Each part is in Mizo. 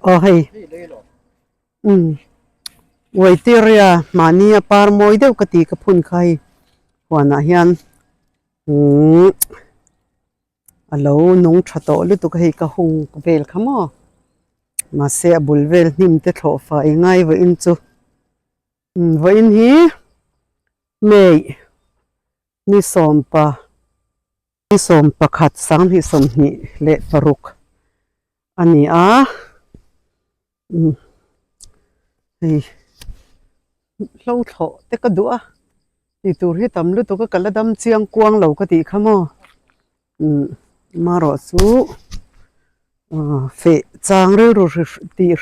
Aw hei umm Waiteria mahni a par mawi deuh ka tih ka phun kha hei huanah hian umm a lo nung tha tawh lutuk a hei ka hung vel kha maw mahse a bul vel hnim te thlawh fai ngai vawiin chu umm vawiin hi May ni sawmpa. Ni 11 2026 a ni a, hei hlo thlawh te ka duh a, tih tur hi tam lutuk a ka la dam chiang kuang lo ka tih kha maw, marawh chu feh chang rilru tih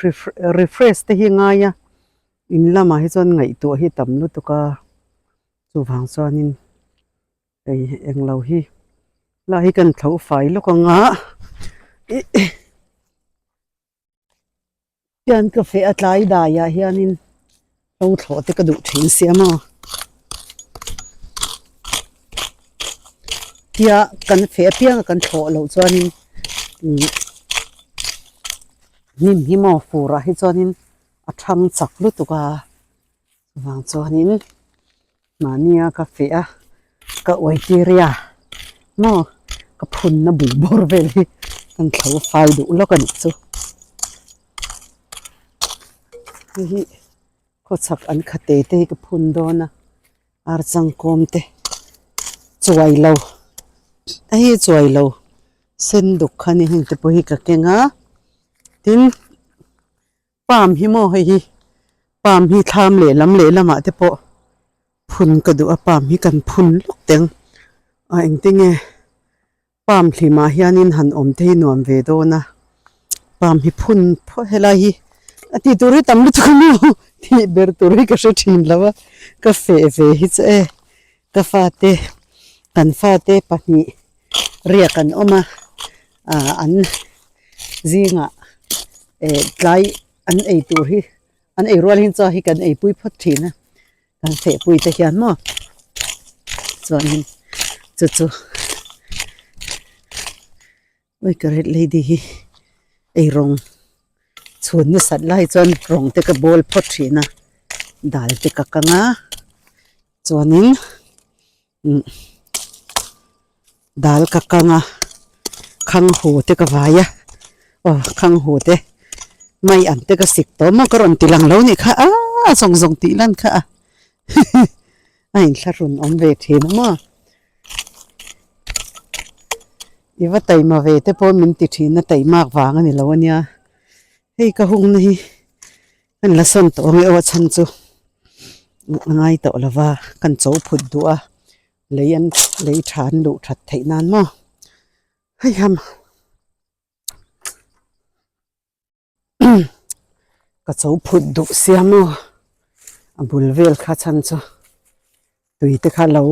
refresh te hi a ngai a, in lamah hi chuan ngaihtuah hi tam lutuk a, chuvang chuanin. Hei englo hi lah hi kan thlo fai lawk ang a hian ka feh a tlai daiah hianin hlo thlawh te ka duh thin sia maw tia kan feh apiang a kan thlawh loh chuanin ihh hnim hi maw furah hi chuanin a thang chak lutuk a chuvang chuanin. Mahnia ka feh a, ka uai tir a maw ka phunna bul bawr vel hi kan thlo fai duh lawk a nih chu. Hei hi khawchhak an khate te hi ka phun dawn a, archangkawm te chuai lo a hi chuai lo sen duk kha ni heng te pawh hi ka keng a tin. Palm hi maw hei hi palm hi thlam lehlam lehlamah te pawh phun ka duh a palm hi kan phun lawk teng a engtinge palm hlimah hianin han awm te hi nuam ve dawn a palm hi phun phawt helai hi a tih tur hi tam lutuk a maw tih ber tur hi ka hre thin lo a ka feh ve hi chu e ka fate kan fate pahnih riak an awm a ah an zingah eh tlai an ei tur hi an ei rual hin chaw hi kan ei pui phawt thin a kan feh pui te hian maw chuanin chu chu ui ka red lady hi ei rawng chhun nasat lai chuan rawng te ka bawl phawt thin a dal te ka kang a chuanin. Dal ka kang a khang hu te ka vai a aw khang hu te mai an te ka sik tawh maw ka rawn ti lang lo nih kha aaa zawng zawng tih lan kha a a inthlahrun awm ve thin a maw i va taima ve te pawh min ti thin a taimak vang a ni lo ania hei ka hungna hi. Kan la sawn tawh ang e aw a chhan chu a ngai tawh lo va kan cho phut duh a lei an lei tha an luh that theih nan maw hei ham ka cho phut duh sia maw a bul vel kha chhan chu tui te kha lo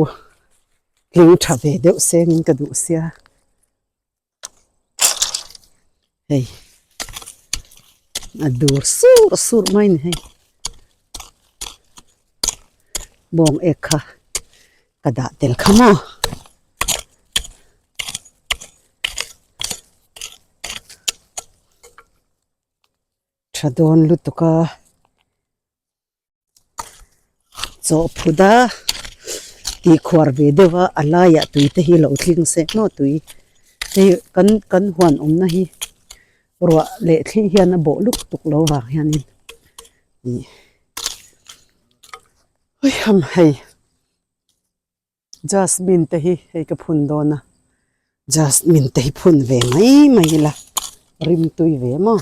tling tha ve deuh sengin ka duh sia. Hei a dur sur sur mai a ni hei bawng ek kha ka dah tel kha maw. Tha dawn lutuk a. Chaw phut a tih khuar ve deuh a a laiah tui te hi lo tling se maw tui hei kan kan huan awmna hi ruah leh thli hian a bawh luk tuk lo vang hianin ih hei. Jasmine te hi hei ka phun dawn a jasmine te hi phun ve mai mai ila rim tui ve maw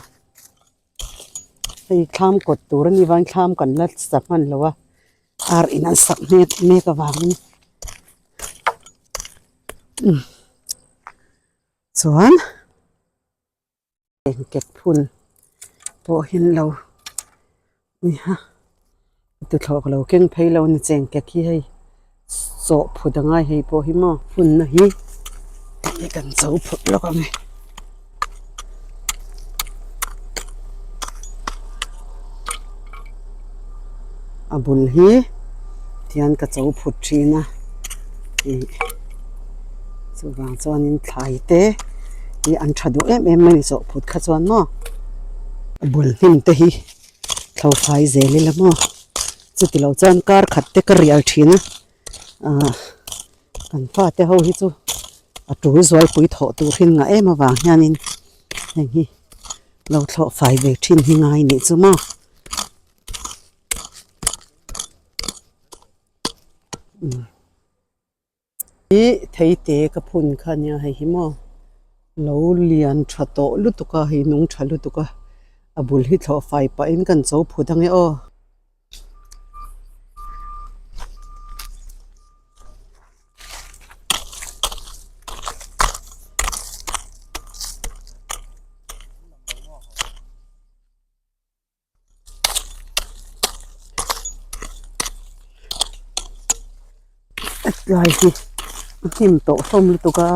hei thlam kawt tur a ni vang thlam kan la sa hman lo a ar in an sak mek mek avangin umm chuan. Engket phun pawh hi an lo ni a tuthlawh ka lo keng phei lo a ni chengket hi hei chawh phut a ngai hei pawh hi maw phunna hi hei kan cho phut lawk ang e. A bul hi tihian ka cho phut thin a ih chuvang chuanin thlai te. Ih an tha duh em em mai ni chawhphut kha chuan maw. A bul hnim te hi thlo fai zel ila maw chuti lo chuan kar khat te ka rial thin a ah kan fate ho hi chu a tul zualpui thawh tur hi ngah em avang hianin heng hi lo thlawh fai ve thin hi ngai nih chu maw. Ih theite ka phun kha nia hei hi maw lo lian tha tawh lutuk a hei nung tha lutuk a a bul hi thlawh fai pahin kan cho phut ange aw. A tlai hi a hnim tawh hlawm lutuk a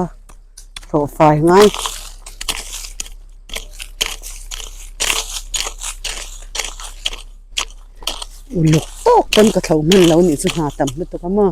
thlawh fai ngai. Uluk tawk pawn ka thlo hman lo nih chu hna tam lutuk a maw.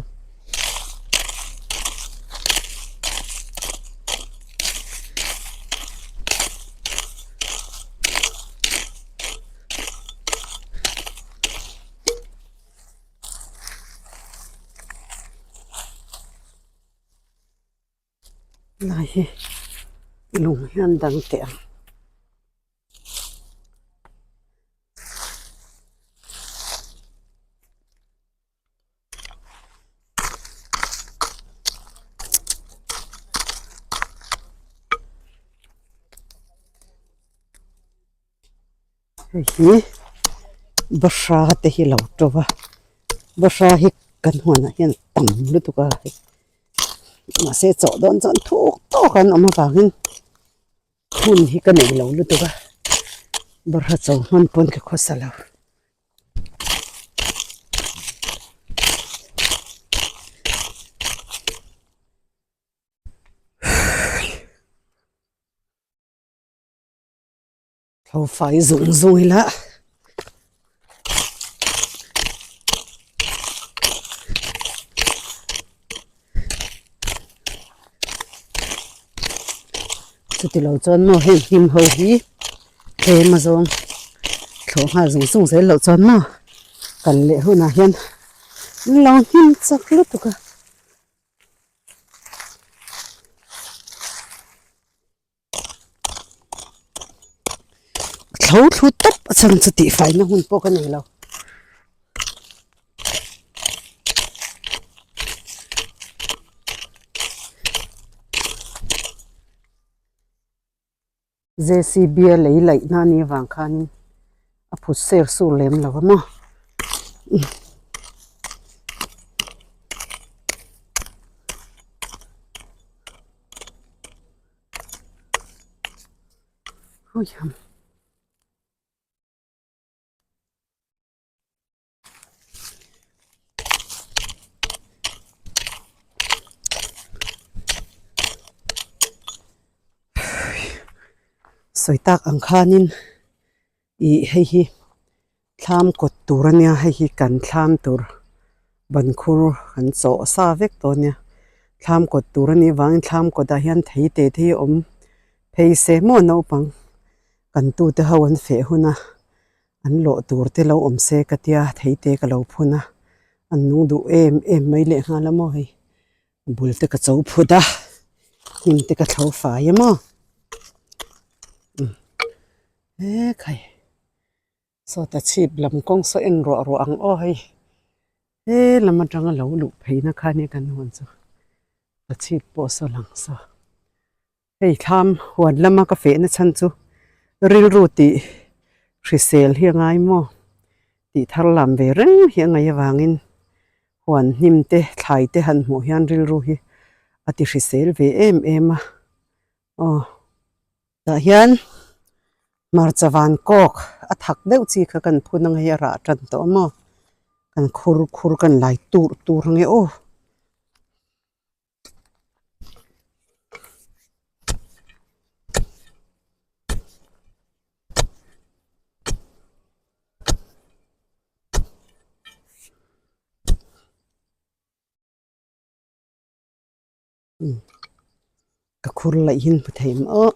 Lai hi lung hian dang teh ang. Hei hi bahra te hi lo to va bahra hi kan huanah hian tam lutuk a mahse chawh dawn chuan thuk tawk an awm avangin hun hi ka nei lo lutuk a bahra cho hman pawn ka khawsa lo. Tho fai zung zung ila. Chuti lo chuan maw heng hnim ho hi tlem a zawng thlawh nghal zung zung zel loh chuan maw kal leh hunah hian an lo hnim chak lutuk a. Tho thlu tawp a chhan chu tihfaina hun pawh ka nei lo. J_c_b a lei laih na nih avang khanin a phut ser sur lem lo a maw. Sawi tak ang khanin ih hei hi thlam kawt tur a nia hei hi kan thlam tur ban khur kan chawh sa vek tawh a nia thlam kawt tur a nih avangin thlam kawtah hian thei te te hi a awm phei se maw naupang kan tute ho an feh hun a. An lawh tur te lo awm se ka tia thei te ka lo phun a, an nung duh em em mai leh nghal a maw hei bul te ka cho phut a hnim te ka thlo fai a maw umm he khai sawta chhip lam kawng saw en ruah ruah ang aw hei he lam atanga lo luh phei na kha nia kan huan chu ka chhip pawh saw lang saw. Hei thlam huan lama ka fehna chhan chu rilru tih hrisel hi a ngai maw tih thar lam ve reng hi a ngaih avangin huan hnim te thlai te han hmuh hian rilru hi a ti hrisel ve em em a aw tah hian hmarcha van kawk a thak deuh chi kha kan phun ang hei a rah tan tawh a maw kan khur khur kan lai tur tur ang e aw. Ka khur laih hi hmu thei maw.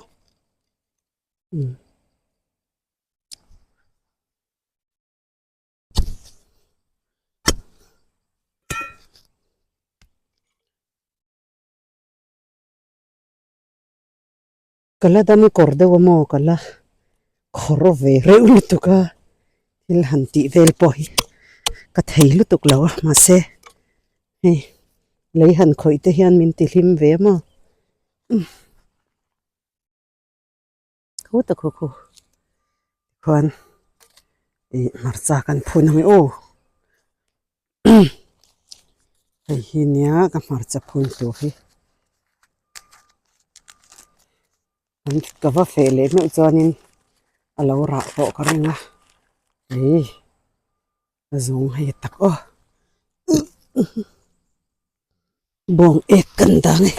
Ka la dam kawr deuh a maw ka la khawr ve reuh lutuk a thil han tih vel pawh hi ka thei lutuk lo a mahse hei lei han khawih te hian min ti hlim ve a maw Khaw tak khaw khaw khuan ih hmarcha kan phun ang e aw hei hi nia ka hmarcha phun tur hi an ka va feh leh meuh chuanin a lo rah tawh ka ring a ih a zawng hei tak aw bawng ek kan dang e.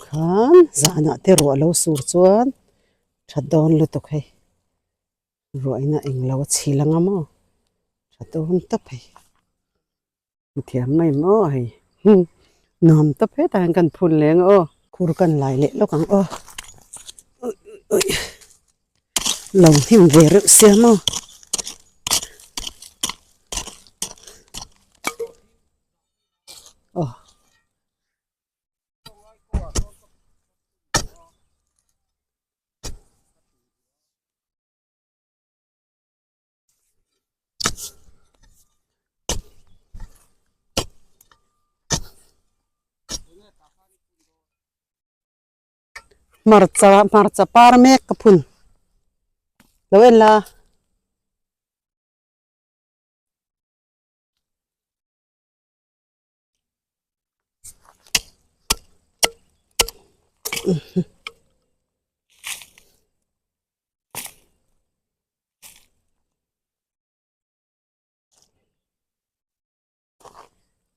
Khan zanah te ruah lo sur chuan tha dawn lutuk hei ruahina englo a chhil anga maw tha dawn tawp hei hmuthiam mai maw hei nuam tawp hetah hian kan phun leng aw khur kan lai leh lawk ang aw lo hnim ve reuh sia maw. Aw. Hmarcha hmarcha par mek ka phun lo en la.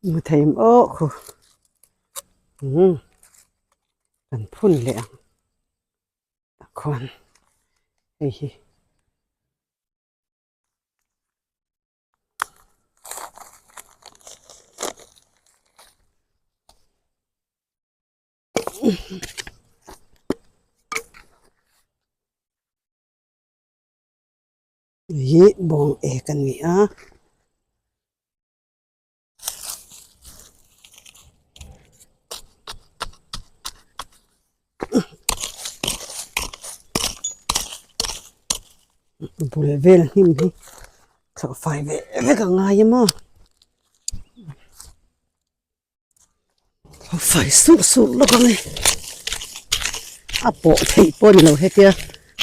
Hmu thei em aw khu umm kan phun leh ang tah khuan hei hi. Hi bawng ek a ni a. Bul vel hnim hi thlawh fai ve vek a ngai a maw thlawh fai surh surh lawk ang e a pawh theih pawh a ni lo hetia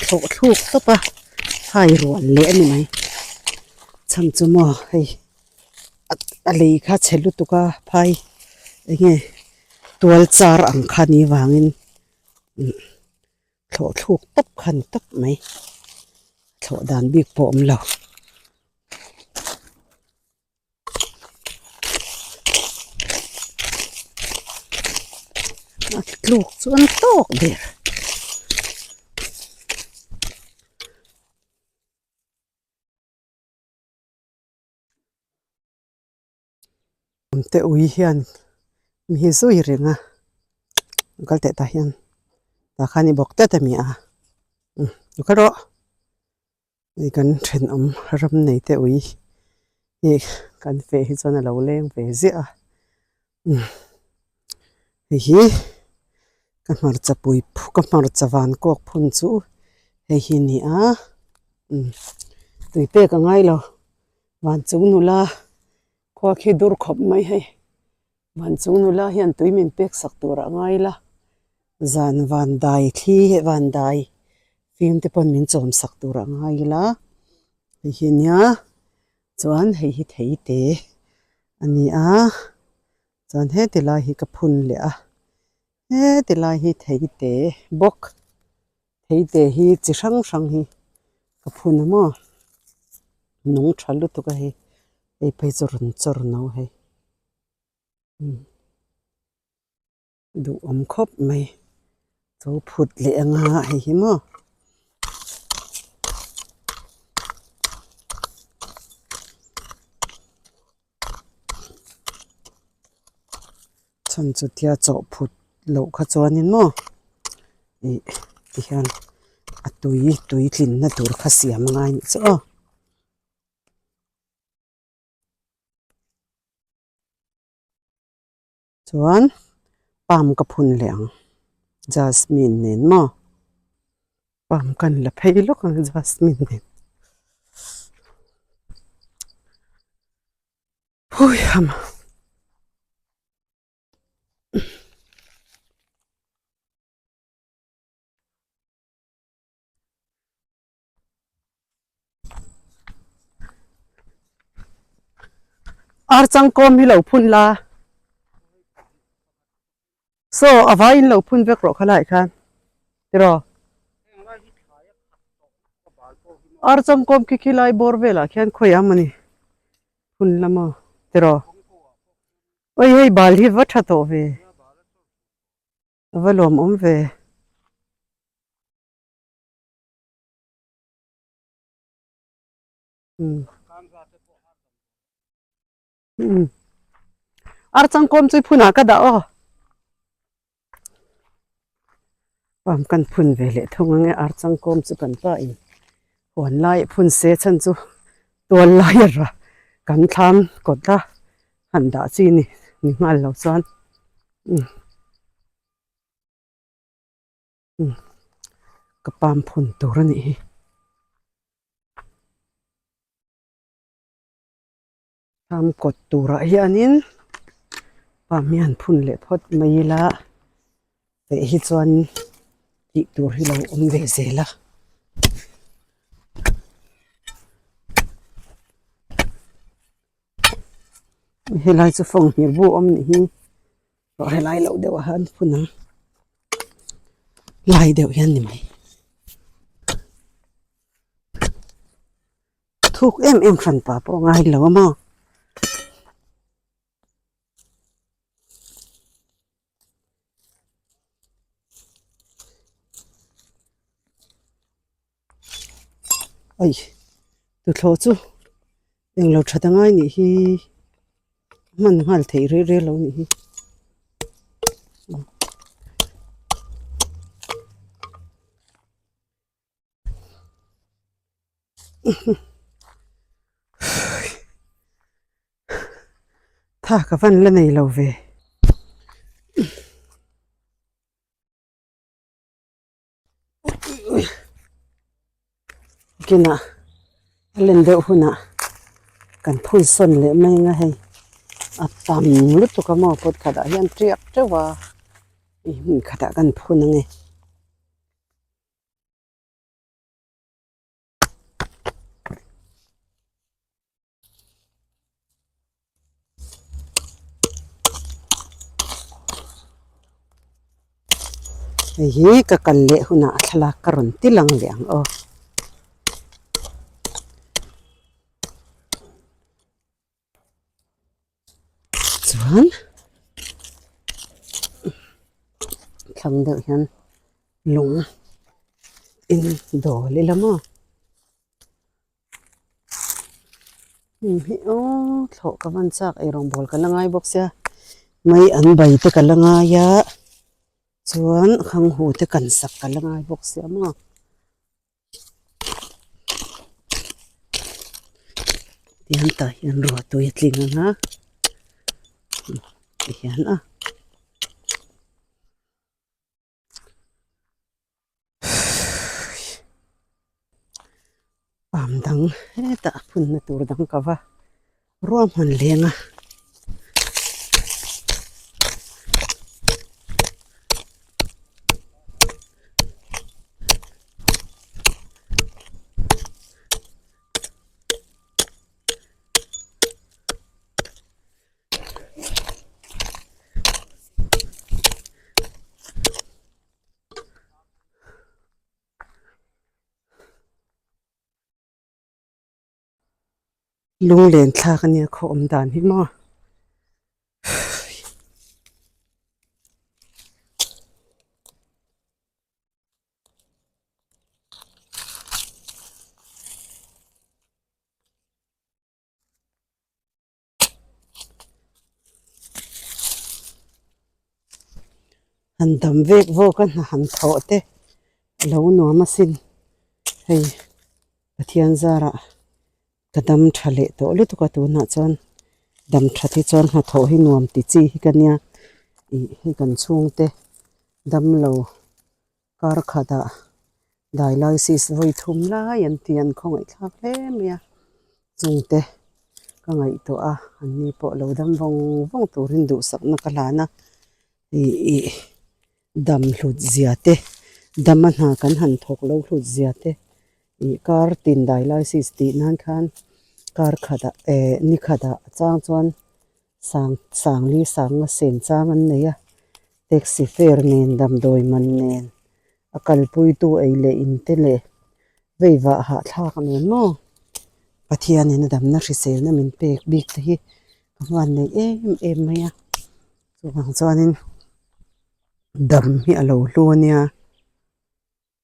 thlawh thluk tawp a hai rual leh a ni mai chhan chu maw hei. A lei kha chhe lutuk a phai eng nge tual char ang kha ni vangin thlawh thluk tawp kha ni tawp mai thlawh dan bik pawh a awm lo. A tluk chuan tawk der. Te ui hian mi hi zui reng a kal teh tah hian tah khan i bawk tlat a mi a u kha rawh hei kan thenawm ram nei te ui hi kan feh hi chuan a lo leng ve ziah a hei hi ka hmarcha pui ka hmarcha van kawk phun chu hei hi a ni a tui pek a ngai lo. Van chung nula khua khi dur khawp mai hei van chung nula hian tui min pek sak tur ah ngai ila zan van dai thli van dai fim te pawn min chawm sak tur ah ngai ila hei hi nia chuan hei hi thei te a ni a chuan heti lai hi ka phun leh a heti lai hi thei te bawk. Theite hi chi hrang hrang hi ka phun a maw nung tha lutuk a hei hei phei chu rawn chawr no hei duhawm khawp mai chu phut leh anga hei hi maw. Chhan chu tia chawh phut loh kha chuanin maw ih tihian a tui tui tlinna tur kha siam a ngai anih chu aw. Chuan palm ka phun leh ang jasmine nen maw palm kan la phei lawk ang jasmine nen hui ham. Ar changkawm hi lo phun la saw a vaiin lo phun vek rawh khalai khan tiraw ar changkawm khi khilai bawr velah khian khawi ang mawni phun la maw tiraw awi hei bal hi va tha tawh ve a va lawmawm ve. Ar changkawm chu phunah ka dah aw. Pam kan phun ve leh thung ang e ar changkawm chu kan pa in huan lai phun se chhan chu tual lai a ra kan thlam kawt a han dah chi ni ni nghal lo chuan. Ka pam phun tur a nih hi. Pam kawt turah hianin pam hi han phun leh phawt mai ila teh hi chuan tih tur hi lo awm ve zel a. Helai chu fanghmir bu awm nih hi. Aw helai loh deuh ah hian phun ang lai deuh hian ni mai thuk em em hran pa pawh ngai lo a maw. Ai tuthlawh chu englo that a ngai nih hi hman nghal theih rih rih lo nih hi. Tha ka van la nei lo ve. Kinah a len deuh hunah kan phun sawn leh mai ang a hei a tam lutuk a maw kut khatah hian tiak teuh a hei hmun khatah kan phun ang e. Hei hi ka kal leh hunah thlalak ka rawn ti lang leh ang aw. Chuan thlang deuh hian lung in dawl ila maw. Heng hi aw thlawh ka van chak eirawng bawl ka la ngai bawk sia mai an bai te ka la ngai a chuan khang hu te kan sak ka la ngai bawk sia maw. Tihian tah hian ruah tui a tling ang a tihian a. Pam dang hetah phunna tur dang ka va ruahman leng a. Lunglen thlak ania khaw awm dan hi maw. Han dam vek vawk a hna han thawh te a lo nuam asin hei Pathian zarah ka dam tha leh tawh lutuk a tunah chuan dam that hi chuan hnathawh hi nuam ti chi hi ka nia ih hei kan chhungte damlo kar khatah dialysis vawi thum lai an ti an khawngaihthlak hle mai a chungte ka ngaihtuah a an ni pawh lo dam vawng vawng turin duhsakna ka hlan a ih ih dam hlut zia te dama hna kan han thawk lo hlut zia te ih kar tin dialysis tih nan khan kar khatah eh ni khatah a chang chuan sang sangli sanga sen chang an nei a taxi fare nen damdawi man nen a kalpuitu ei leh in te leh vei vah hahthlak nen maw Pathianin a damna hriselna min pek bik te hi ka hman nei em em mai a chuvang chuanin dam hi a lo hlu a nia.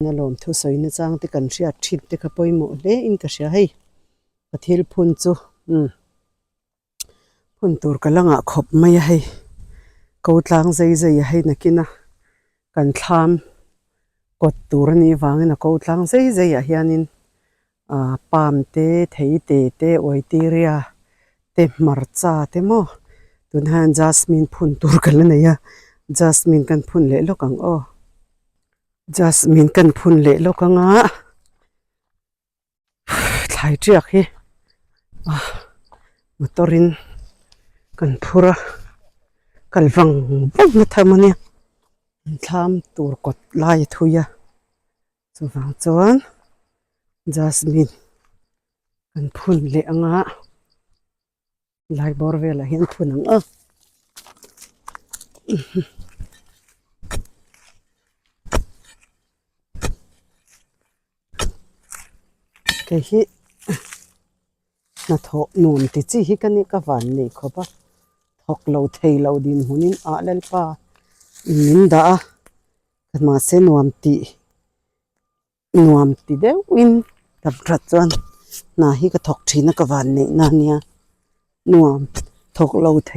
A lawmthu sawi na chang te kan hriat thin te kha pawimawh hle in ka hria hei ka thil phun chu umm phun tur ka la ngah khawp mai a hei ko tlang zai zai a hei nakin a kan thlam kawt tur a nih vangin a ko tlang zai zai ah hianin ah palm te thei te te uaitiria te hmarcha te maw tunah hian jasmine phun tur ka la nei a jasmine kan phun leh lawk ang aw. Jasmine kan phun leh lawk anga thlai tiak hi ah motor in kan phur a kal vang vang na tham ania thlam tur kawt lai a thui a chuvang chuan jasmine kan phun leh anga. Lai bawr velah hian phun ang a kei hi hnathawh nuam ti chi hi ka nih ka van nei khawp a thawk lo thei lo dinhmunin ah Lalpa in min dah a mahse nuam tih. Nuam ti deuhin tam that chuan hna hi ka thawk thin a ka van neih na ania nuam thawk lo thei.